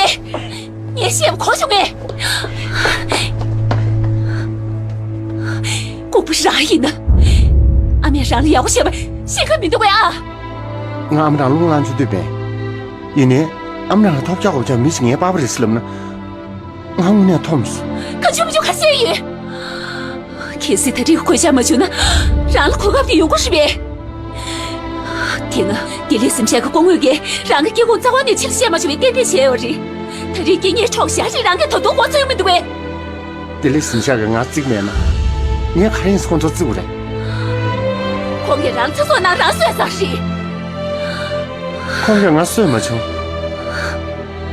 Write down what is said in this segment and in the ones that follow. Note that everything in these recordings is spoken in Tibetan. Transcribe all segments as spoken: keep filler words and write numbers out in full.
ངས་བཤད་པ་གོ་བྱུང་ངས། ལྐུགས་པ་རང་ཡིན་ན། ཨ་མས་རང་ལ་ཡག་པོ་བྱས་པ་ཤེས་ཀ་མི་འདུག་གས་ཨ། ང་ཨ་མ་རང་རླུང་ལངས་བཅུག་འདོད་པས། ཡིན་ནའི། ཨ་མ་རང་ལ་ཐོབ་རྒྱག་འོ་ཅག་མི་ཞིག་ངའི་པ་ཕ་རེད་ཟེར་ལབ་ན། ང་དངོས་གནས་འཐོམས་སོང་། ག་ཆུ་མི་ཆུ་ག་བཤད་ཡོད། གལ་སྲིད་ད་རེས་གོད་ཆག་མ་བྱུང་ན། རང་ལ་གོ་སྐབས་དེ་ཡོང་གི་རེད་པས། དེ་ན་བདེ་ལེགས་གཟིམ་ཤག་གི་སྐུ་ངོ་གིས་རང་གི་སྐྱེ་ཁུངས་རྩ་བ་ནས་ཕྱི་ལ་བཤད་མ་བྱུང་བའི་གཏན་འབེབས་བྱས་ཡོད་རེད། ད་རེས་སྐྱེ་ངའི་ཕྱོགས་ཞག་རེ་རང་གིས་ད་དུང་མགོ་ཚོས་མི་འདུག་པས། བདེ་ལེགས་གཟིམ་ཤག་གིས་ང་བརྩིགས་མེད་ན། ངས་ག་རེ་ཡིན་ཟེར་ཁོང་ཚོ་བརྩི་དགོས་རེད། ཁོང་གིས་རང་ཚེ་སྲོག་ནང་རང་གསོད་ཚར་རེད། ཁོང་གིས་ང་གསོད་མ་བྱུང་།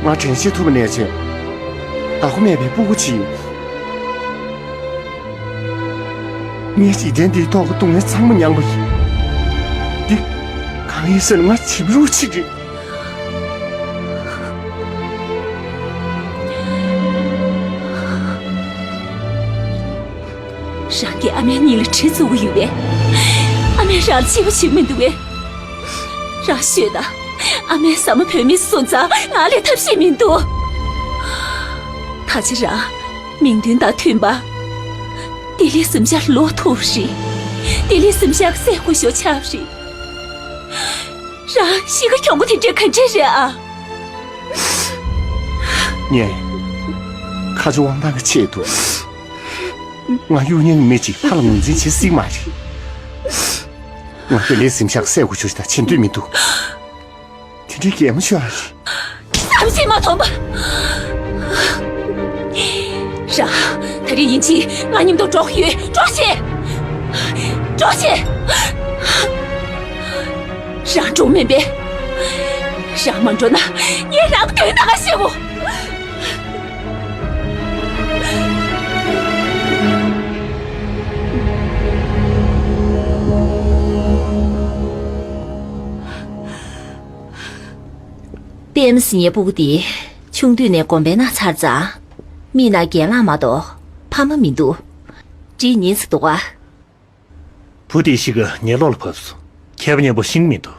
ང་དྲན་ཤེས་ཐུབ་པ་ནས་བྱས། བདག་པོ་མེད་པའི་སྤུ་གུ་ཅིག་ཡིན། ངས་འཇིག་རྟེན་འདིའི་ཐོག་གི་སྡུག་བསྔལ་ཚང་མ་མྱངས་པ་ཡིན། འདི་གང་ཡིན་ཟེར་ན་ང་བྱིས་པ་རུ་ཅིག་རེད། རང་གིས་ཨ་མའི་སྙིང་ལ་གྲི་བཙུགས་ཀྱི་ཡོད་པས། ཨ་མས་རང་ལ་གཅེས་པ་བྱེད་མི་འདུག་པས། རང་ཤོད་དང་། ཨ་མས་ཟ་མ་བོད་མི་སོང་ཙང་ང་ལས་ཐབས་ཤེས་མི་འདུག་ད་ཆ་རང་མིང་དོན་དང་མཐུན་པ། བདེ་ལེགས་གཟིམ་ཤག་ལོག་ཐུབ་རེད། བདེ་ལེགས་གཟིམ་ཤག་གི་སྲས་སྐུ་ཞབས་ཆགས་རེད། རང་གཤིས་ཀ་གྱོང་པོ་དེ་འདྲ་ག་འདྲ་རེད་ཨ། ངས་ཁ་ཆེ་དབང་ཐང་གི་ཆེད་དུ། ང་གཡུག་ཉན་མི་ཅིག་ཕར་ལ་ངོས་འཛིན་བྱེད་སྲིད་མ་རེད། ང་བདེ་ལེགས་གཟིམ་ཤག་གི་སྲས་སྐུ་ཞབས་དང་བྱེད་འདོད་མི་འདུག་དེ་འདྲའི་གད་མོ་ཤོར་བ་རེད། བསམ་ཤེས་མ་ཐོན་པ། རང་། ད་རེས་ཡིན་གཅིག་ང་མཉམ་དུ་འགྲོ་གི་ཡོད། འགྲོ་ཤེས། འགྲོ་ཤེས། རང་འགྲོ་མིན་པས། རང་མ་འགྲོ་ན་ངས་རང་གི་དོན་དག་ག་ཤེས་གོ། པད་མ་ཟེར་མཁན་སྤུ་གུ་དེ་ཆུང་དུས་ནས་དགོན་པའི་ནང་ཚར་ཙང་། མིག་ནང་རྒན་ལགས་མ་གཏོགས་ཕ་མ་མི་འདུག་བཀྲིས་ཉིན་ཟིག་འདུག་ག་བུ་དེ་ཞིག་གི་ཉེ་ལོགས་ལ་བབས་སོང་། མཁས་པ་མཉམ་པོ་ཤེས་ཀྱི་མི་འདུག་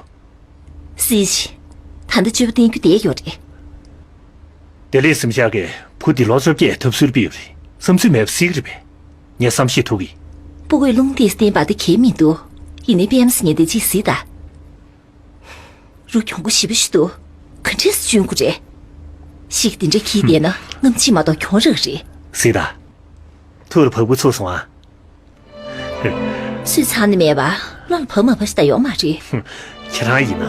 སྲིད་ཞི། ད་ལྟ་སྤྱོད་པ་བསྟེན་རྒྱུ་བསྡད་ཡོད་རེད། བདེ་ལེགས་གཟིམ་ཤག་གིས་བུ་འདི་ལོ་བཅོ་བརྒྱད་ཐབས་ཚུལ་སྤེལ་ཡོད་རེད། བསམ་ཚུལ་མེད་པ་གཟིགས་རེད་པས། ངས་བསམ་ཤེས་ཐུབ་གི། སྤུ་གུས་རླུང་རྟས་བསྟན་པ་དེ་གལ་མི་འདུག་ཡིན་ནའི་པད་མ་ཟེར་མཁན་དེ་ཅིག་གཟིགས་དང་། རུ་གྱོང་པོ་ཞེ་པོ་ཞིག་འདུག་ག་འདྲས་སེ་གཅུན་དགོས་རེད། ཤིག་དེ་འདྲ་འཁྱེར་བསྡད་ན་ངམ་གཅིག་མ་གཏོགས་གྱོང་རག་རེད། གཟིགས་དང་། ཐུགས་ལ་བབས་པོ་ཚུགས་སོང་ཨ། སུས་ཚང་ནི་མེད་པ་བློ་ལ་བབས་མ་བབས་ཞིག་ད་ཡོད་མ་རེད། ཁྱེད་རང་ཡིན་ན་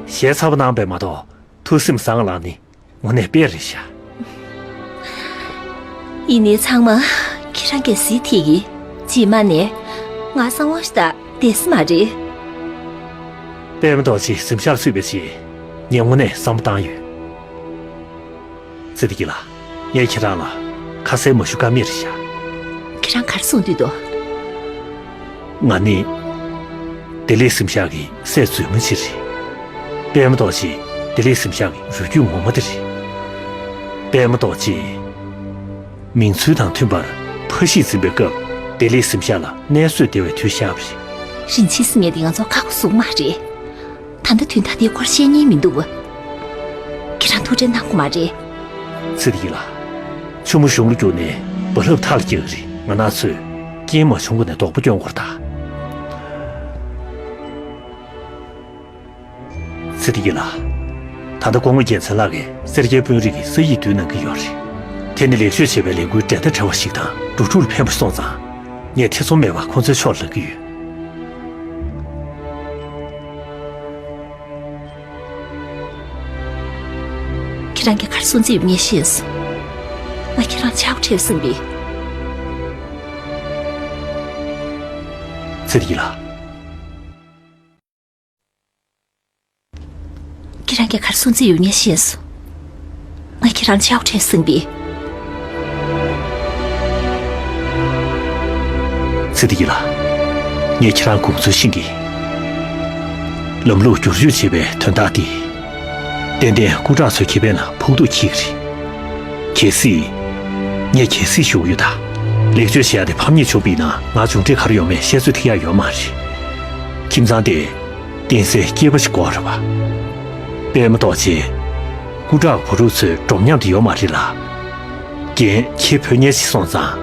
ཞལ་ཚ་པོ་གནང་པས་མ་གཏོགས་ཐུགས་སེམས་བཟང་ལ་ནི་དངོས་གནས་དཔེ་རེད་ཤག་ཡིན་ནའི་ཚང་མ་ཁྱེད་རང་གིས་གཟིགས་ཐིག་གི་རྗེས་མ་ནས་ང་གསང་བ་ཞིག་ད་བསྡད་ས་མ་རེད། པད་མ་རྡོ་རྗེ་གཟིམ་ཤག་ཚུད་པའི་རྗེས་ངས་དངོས་གནས་བསམ་བློ་བཏང་ཡོད། ཙི་ཏི་ཀི་ལགས། ངས་ཁྱེད་རང་ལ་ཁ་གསལ་མ་ཞུ་ཀ་མེད་རེད་ཤག་ཁྱེད་རང་ག་རེ་གསུང་འདོད་འདུག་ང་ནི་བདེ་ལེགས་གཟིམ་ཤག་གི་སྲས་མཛོད་མ་ཅིག་རེད། པད་མ་རྡོ་རྗེ་བདེ་ལེགས་གཟིམ་ཤག་གི་རུས་རྒྱུད་ངོ་མ་དེ་རེད། པད་མ་རྡོ་རྗེ་མིང་ཚུལ་དང་མཐུན་པར་ཕ་གཞིས་འཛིན་པའི་སྐབས་བདེ་ལེགས་གཟིམ་ཤག་ལ་གནས་བཟོས་བསྡད་པའི་དུས་ཤར་བ་རེད། རིན་ཆེན་ཟེར་མཁན་དེ་ང་ཚོ་ཁ་ཁོ་ཟུག་མ་རེད། ད་ལྟ་དོན་དག་དེའི་སྐོར་བཤད་མཁན་མི་འདུག་ཁྱེད་རང་ཐུགས་ཁྲལ་གནང་དགོས་མ་རེད། ཚེ་རིང་ལགས། ཆུ་མོ་གཞུང་ལ་རྒྱུགས་ནས་རྦ་རླབས་མཐའ་ལ་རྒྱག་གི་རེད། ང་རང་ཚོས་རྐྱེན་མ་བྱུང་གོང་ནས་རྡོག་པ་སྐྱོན་དགོས་རེད་ད། ཚེ་རིང་ལགས། ད་ལྟ་སྐུ་ངོ་རྒྱལ་མཚན་ལགས་ཀྱིས་སེར་སྐྱའི་དཔོན་རིགས་ཀྱི་ས་ཡིག་བསྡུ་གནང་གི་ཡོད་རེད། དེ་ནི་ལེགས་བཅོས་བྱས་པའི་ལས་འགུལ་འགྲན་ཟླ་བྲལ་བ་ཞིག་དང་འགྲོ་དྲུག་ལ་ཕན་པ་སོང་ཙང་། ངས་ཐེ་ཚོམ་མེད་པར་ཁོང་ཚོའི་ཕྱོགས་ལ་ལངས་ཀྱི་ཡོད། ཁྱེད་རང་གིས་ག་རེ་གསུང་རྩིས་ཡོད་ངས་ཤེས་སོང་། ང་ཁྱེད་རང་ཆག་སྒོ་འཕྲད་སོང་པས། ཚེ་རིང་ལགས། ཁྱེད་རང་གིས་ག་རེ་གསུང་རྩིས་ཡོད་ངས་ཤེས་སོང་། ང་ཁྱེད་རང་ཆག་སྒོ་འཕྲད་སོང་པས། ཚེ་རིང་ལགས། ངས་ཁྱེད་རང་དགོངས་ཚུལ་ཤེས་ཀྱི། ལམ་ལུགས་བསྒྱུར་བཅོས་བྱེད་པའི་དོན་དག་འདི། ཏན་ཏན་སྐུ་དྲག་ཚོའི་ཁེ་ཕན་ལ་ཕོག་ཐུག་འཁྱེར་གྱི་རེད། གལ་སྲིད། ངས་གལ་སྲིད་ཞུ་གི་ཡོད་ད། ལེགས་བཅོས་བྱེད་ཡ་དེ་ཕམ་ཉེས་བྱུང་པ་ཡིན་ན་ང་མཇུག་འབྲས་ག་རེ་ཡོང་མིན་བཤད་ཚོད་ཐིག་ཡ་ཡོད་མ་རེད། ཁྱིམ་ཚང་དེ། བསྟེན་སའི་སྐྱེས་པ་ཞིག་དགོས་རེད་པ། པད་མ་རྡོ་རྗེ། སྐུ་དྲག་བུ་ཕྲུག་ཚོས་འགྲོ་མཉམ་དུ་ཡོད་མ་རེད་ལ། རྒན་ཁྱེད་བུ་ངེད་ཅིག་སོང་ཙང་།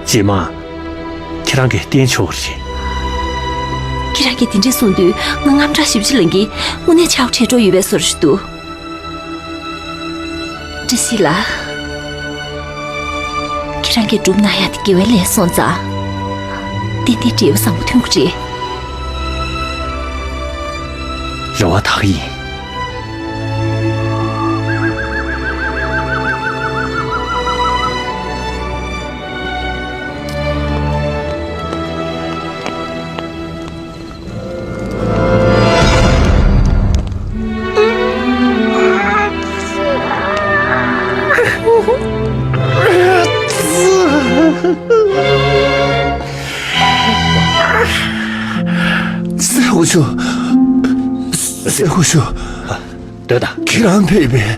རྗེས་མ། ཁྱེད་རང་གིས་བསྟན་ཆོག་གི་རེད། ཁྱེད་རང་གིས་དེ་འདྲས་གསུངས་དུས་ང་དངངས་སྐྲག་ཞེ་པོ་ཅིག་ལངས་གི། དངོས་གནས་ཆག་སྒོ་འཕྲད་འགྲོ་ཡོད་པའི་བཟོ་འདྲ་ཞིག་འདུག། བཀྲ་ཤིས་ལགས། ཁྱེད་རང་གིས་སྒྲུབ་གནང་ཡག་དེ་དགེ་བའི་ལས་སོང་ཙང་། ཏན་ཏན་འབྲས་བུ་བཟང་པོ་ཐོན་གྱི་རེད། རེ་བ་དག་ཡིན། སྲས་སྐུ་ཞབས། སྲས་སྐུ་ཞབས། སྡོད་དང་། ཁྱེད་རང་ཕེབས་པས།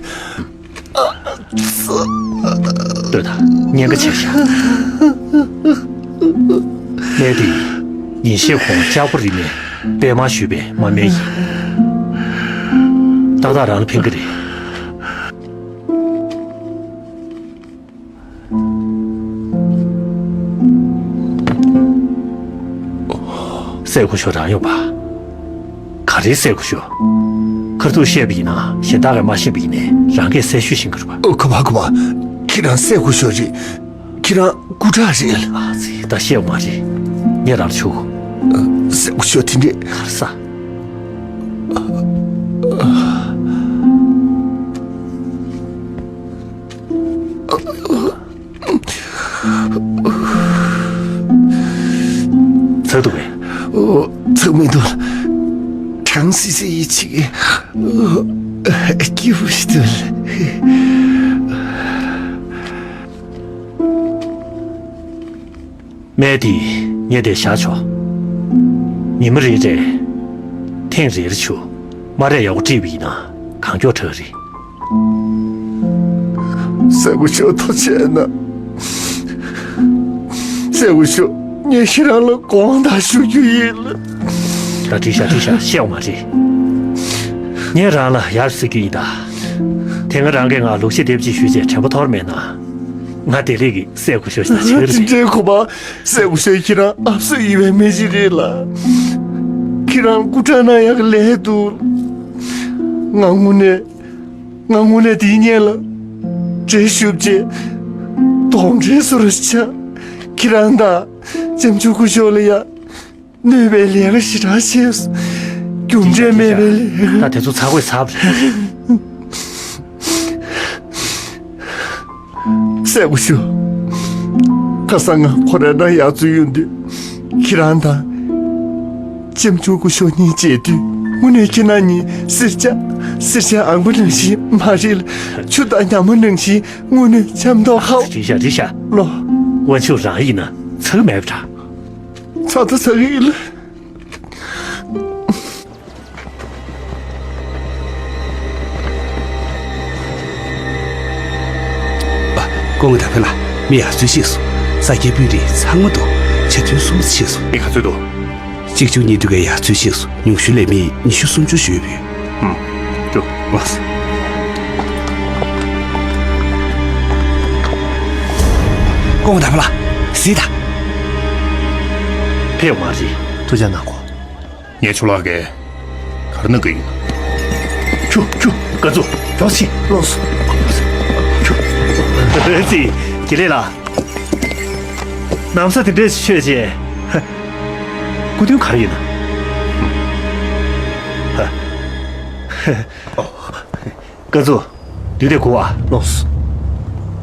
ལྟོས་དང་། གཉན་ཁ་ཆེ་ཤག། གནས་འདི་ཉིན་ཤས་གོང་ལྕགས་པོ་རི་ནས་པད་མ་ཞུས་པའི་མ་སྨད་ཡིན། ཏག་ཏག་རང་ལ་ཕན་གི་རེད། སྲས་སྐུ་ཞབས་རང་ཡོང་པ། ག་རེ་སྲས་སྐུ་ཞབས། ཁ་ཐུག་བཤད་པ་ཡིན་ན་གཞན་དག་གིས་མ་ཤེས་པ་ཡིན་ནའི་རང་གིས་གསལ་ཤོས་ཤེས་ཀྱི་རེད་པ། ཨོ། ཁ་པ་ཁ་པ། ཁྱེད་རང་སྲས་སྐུ་ཞབས་རེད། ཁྱེད་རང་སྐུ་དྲག་རེད། ཨ་ཙི། ད་བཤད་མ་རེད། ངས་རང་ལ་ཆུ། སྲས་སྐུ་ཞབས་དེ་འདྲས། གར་ས། ཚ་འདུག་གས། ཨོ། ཚ་མི་འདུག། གྲང་སི་སི་ཡི་ཆིག། ཨོ། སྐྱིད་པོ་ཞིག་འདུག། སྨན་དེ་ངས་དེ་བཞག་ཆོག། ཉི་མ་རེ་རེར་ཐེངས་རེར་ཆུ། མ་རེད། ཡག་པོ་དཀྲིས་པ་ཡིན་ན་གང་མགྱོགས་དྲག་རེད། སྲས་སྐུ་ཞབས་ཐུགས་རྗེ་གནང་། སྲས་སྐུ་ཞབས། ངས་ཁྱེད་རང་ལ་དགོངས་དག་ཞུ་རྒྱུ་ཡིན་ལ། ད་འགྲིག་ཤག། འགྲིག་ཤག། བཤད་པ་མ་རེད། ངས་རང་ལ་ཡར་ཟེར་རྒྱུ་ཡིན་ད། དེ་སྔ་རང་གིས་ང་ལུག་ཤ་དེབ་ཅིག་ཞུས་བྱས་དྲན་པ་འཐོར་མེད་ན། ང་བདེ་ལེགས་ཀྱི་སྲས་སྐུ་ཞབས་ཞིག་དང་བྱེད་ཀྱི་རེད། དེ་འདྲའི་ཁོ་པ། སྲས་སྐུ་ཞབས་ཁྱེད་རང་ཨབ་སུ་ཡིན་པའི་མི་ཞིག་རེད་ལ། ཁྱེད་རང་སྐུ་དྲག་གནང་ཡག་ལས་འདུག། ང་དངོས་གནས། ང་དངོས་གནས་དེའི་སྔོན་ལ་འདྲེ་ཞུ་བྱས་གདོན་འདྲེ་བཟོ་འདྲ་ཆགས། ཁྱེད་རང་དང་ལྕམ་ཆུང་སྐུ་ཞབས་ལ་ཡ་གནོད་པའི་ལས་ཀ་ཞེ་དྲག་བྱས་སོང་། རྒྱུ་འབྲས་མེད་པའི་ལས་ཀ། ད་དེ་ཚོ་ཚར་དགོས་ཚར་བ་རེད། སྲས་སྐུ་ཞབས། ཁ་སང་ང་ཁོ་རང་རང་ཡར་འཛུལ་ཡོང་དུས་ཁྱེད་རང་དང་ལྕམ་ཆུང་སྐུ་ཞབས་གཉིས་མཇལ་དུས། དངོས་གནས་ཁྱེད་རྣམ་གཉིས་སེར་སྐྱ། སེར་སྐྱ་ཨང་པ་ནང་བཞིན་མ་རེད་ལ། ཆུ་དང་ཉ་མོ་ནང་བཞིན་དངོས་གནས་འཆམ་མདོག་ཁ་པོ། རེད་ཤག། རེད་ཤག། ལོ། དབང་ཕྱུག་རང་ཡིན་ན་ཚ་གི་མེད་པ་འདྲ། ཚ་ད་ཚ་གི་ཡིན་ལ། ཨ། སྐུ་ངོ་ད་ཕེ་ལ། མི་ཡར་འཛུལ་ཤེས་སོང་། ས་སྐྱའི་དཔོན་རིགས་ཚང་མ་འདུག། ཆེ་མཐོའི་སུམ་ཅུ་ཤེས་སོང་། མི་ག་ཚོད་འདུག། གཅིག་བཅུ་གཉིས་དྲུག་ག་ཡར་འཛུལ་ཤེས་སོང་། ཉུང་ཤོས་ལ་མི་ཉི་ཤུ་སུམ་ཅུ་ཞུས་ཡོད། ཧུམ། འགྲོ། ལགས་སོ། སྐུ་ངོ་ད་ཕེ་ལ། གཟིགས་དང་། ཕེབས་མ་རེད། ཐུགས་རྗེ་གནང་གོ། ངས་ཆུ་ལག་གིས་ག་རེ་གནང་གི་ཡིན། ཁྱུ་ཁྱུ་ཀ་ཙུ་མགྱོགས་ཕྱིན། ལགས་སོ། ཁྱུ། ཨེ་ཙི། དགེ་ལེགས་ལགས། ན་བཟའ་དེ་འདྲས་མཆོད་བྱས། སྐུ་མདུན་ག་རེ་ཡིན་ན། ཀ་ཙུ། དུས་དེ་གོ་བ། ལགས་སོ།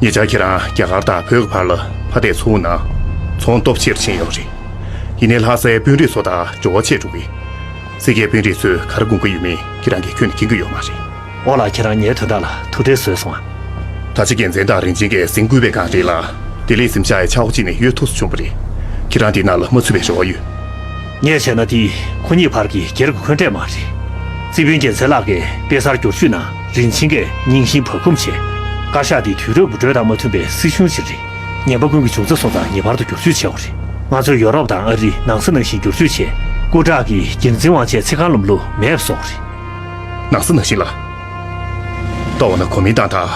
ཉེ་ཆར་ཁྱེད་རང་རྒྱ་གར་དང་བོད་ཀྱི་བར་ལ་ཕར་བལྟས་ཚུར་འོང་ན་ཚོང་སྟོབས་ཆེར་ཕྱིན་ཡོད་རེད། ཡིན་ནའི་ལྷ་སའི་དཔོན་རིགས་ཚོ་དང་འབྲེལ་བ་ཆད་འགྲོ་གི། སྲིད་ཀྱི་དཔོན་རིགས་ཚོས་ག་རེ་དགོངས་ཀྱི་ཡོད་མེད་ཁྱེད་རང་གིས་ཁྱོན་ནས་མཁྱེན་གྱི་ཡོད་མ་རེད། ཨོ་ལགས། ཁྱེད་རང་ངའི་དོན་དག་ལ་ཐུགས་ཁྲལ་བཟོས་སོང་ཨ། ད་ཆ་རྒྱལ་མཚན་དང་རིན་ཆེན་གྱིས་གཟིམ་དགོས་པའི་སྒང་རེད་ལ། དེ་ལས་གཟིམ་ཤག་ཡ་ཆག་སྒོ་གཅིག་ནས་གཡོལ་ཐུབ་ས་བྱུང་བ་རེད། ཁྱེད་རང་དེའི་ནང་ལ་མ་ཚུད་པའི་རེ་བ་ཡོད། ངས་བྱས་ན་དེ་ཁོ་གཉིས་བར་གྱི་སྒེར་གྱི་འཁོན་འགྲས་མ་རེད། རྩིས་དཔོན་རྒྱལ་མཚན་ལགས་ཀྱིས་དཔེ་གསར་བསྒྱུར་བཅོས་ནང་རིན་ཆེན་གྱིས་རྙིང་ཞེན་བག་འཁུམས་བྱས། བཀའ་ཤག་འདི་དུས་རབས་འགྲོས་དང་མ་མཐུན་པའི་སྲིད་གཞུང་ཞིག་རེད། ངན་པ་ཀུན་གྱི་འབྱུང་རྩ་སོང་ཙང་ངེས་པར་དུ་བསྒྱུར་བཅོས་བྱེད་དགོས་རེད། ང་ཚོས་ཡོ་རོབ་དང་ཨ་རི་ནང་ས་ནང་བཞིན་བསྒྱུར་བཅོས་བྱས། སྐུ་དྲག་གིས་རྒྱལ་འཛིན་དབང་ཆེན་ཚེ་གང་ལམ་ལུགས་མེད་པ་བཟོ་དགོས་རེད། ནང་ས་ནང་བཞིན་ལ། ལྟ་བ་ན་གོ་མིན་ཏང་དང་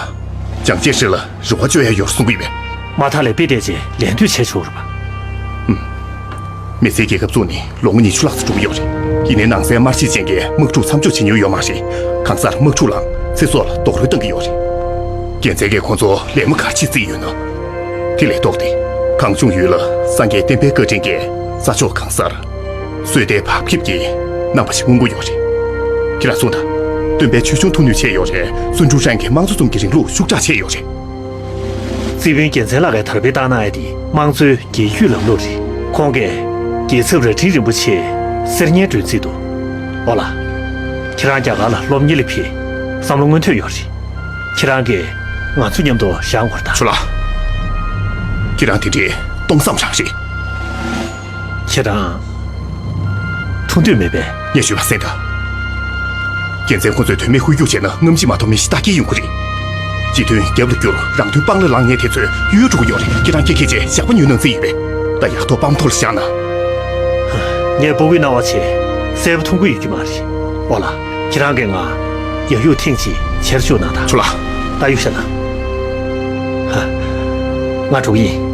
ཅང་ཅེ་ཧྲི་ལ་རེ་བ་བཅོལ་ཡ་ཡོད་རེད་གསུང་གི་ཡོད་པས། མ་མཐའ་ལས་དཔེ་བལྟས་རྗེས་ལན་ལྟོས་བྱས་ཆོག་རེད་པ། མི་སེར་རྒྱལ་ཁབ་བཙུགས་ནས་ལོ་ངོ་ཉི་ཤུ་ལྷག་ཙམ་འགྲོ་གི་ཡོད་རེད། ཡིན་ནའི་ནང་སའི་དམར་གཞས་ཅན་གྱིས་དམག་འཁྲུག་མཚམས་འཇོག་བྱེད་མྱོང་ཡོད་མ་རེད། གང་སར་དམག་འཁྲུག་ལངས་ཚེ་སྲོག་ལ་རྡོག་རོལ་བཏང་གི་ཡོད་རེད། རྒྱལ་མཚན་གྱིས་ཁོང་ཚོ་ལད་མོ་ག་རེ་བྱེད་རྩིས་ཡོད་ན། དེ་ལས་ལྡོག་སྟེ། གངས་ལྗོངས་ཡུལ་ལ་སངས་རྒྱས་བསྟན་པའི་བཀའ་དྲིན་གྱིས་ས་ཕྱོགས་གང་སར་སོས་དལ་བག་ཕེབས་ཀྱི་རྣམ་པ་ཞིག་མངོན་གྱི་ཡོད་རེད། ཁྱེད་རང་གསུངས་དང་། སྟོན་པའི་ཆོས་འབྱུང་ཐུགས་ནུས་ཆེ་ཡོད་རེད། བརྩོན་འགྲུས་རང་གི་དམངས་གཙོ་ཙམ་གྱི་རིང་ལུགས་ཤུགས་དྲག་ཆེ་ཡོད་རེད། རྩིས་དཔོན་རྒྱལ་མཚན་ལགས་ཀྱིས་དར་སྤེལ་བཏང་གནང་ཡ་དེ་དམངས་གཙོའི་རྒྱལ་རྒྱུད་ལམ་ལུགས་རེད། ཁོང་གིས་རྒྱལ་ཚབ་རྭ་སྒྲེང་རིན་པོ་ཆེ་གསེར་ཉའི་སྒྲོན་རྩིས་འདུག་འོ་ལགས། ཁྱེད་རང་རྒྱ་གར་ལ་སློབ་གཉེར་ལ་ཕེབས། བསམ་བློ་མངོན་འདོད་ཡོད་རེད། ཁྱེད་རང་གིས་ང་ཚོ་མཉམ་དུ་བཞེངས་དགོས་རེད་ད། ཆུ་ལགས། ཁྱེད་རང་དེ་འདྲའི་སྟོང་བསམ་རང་རེད། ཁྱེད་རང་། འཁྲུངས་འདོད་མེད་པས། ངས་ཞུས་པ་གསན་དང་། རྒྱལ་མཚན་ཁོང་ཚོས་དོན་མེད་ཧུར་རྒྱུག་བྱས་ན་རྔམ་བརྗིད་མ་གཏོགས་མི་གཞི་བདག་སྐྱེས་ཡོང་གི་རེད། སྤྱི་དོན་རྒྱབ་ལ་བསྐྱུར། རང་དོན་སྤང་ལ་ལངས་མཁན་དེ་ཚོས་གཡོལ་འགྲོ་གི་ཡོད་རེད། ཁྱེད་རང་ཁྱེད་ཁྱེད་ཅེས་ཞག་པ་ཉུལ་གནང་རྩིས་ཡིན་པས། ད་ཡག་ཐོག་སྤང་ཐོག་ལ་བཞག་ན། ངས་སྤོ་བོའི་གནང་བ་བྱས། གསལ་པོ་མཐོང་གི་ཡོད་ཀྱི་མ་རེད། ཨོ་ལགས། ཁྱེད་རང་གིས་ང་ཡ་ཡུག་ཐེངས་གཅིག་ཕྱིར་བཅུག་གནང་དང་། ཆུ་ལགས། ད་གཡུག་བཞག་ན། ཧ། ང་འགྲོ་གི་ཡིན།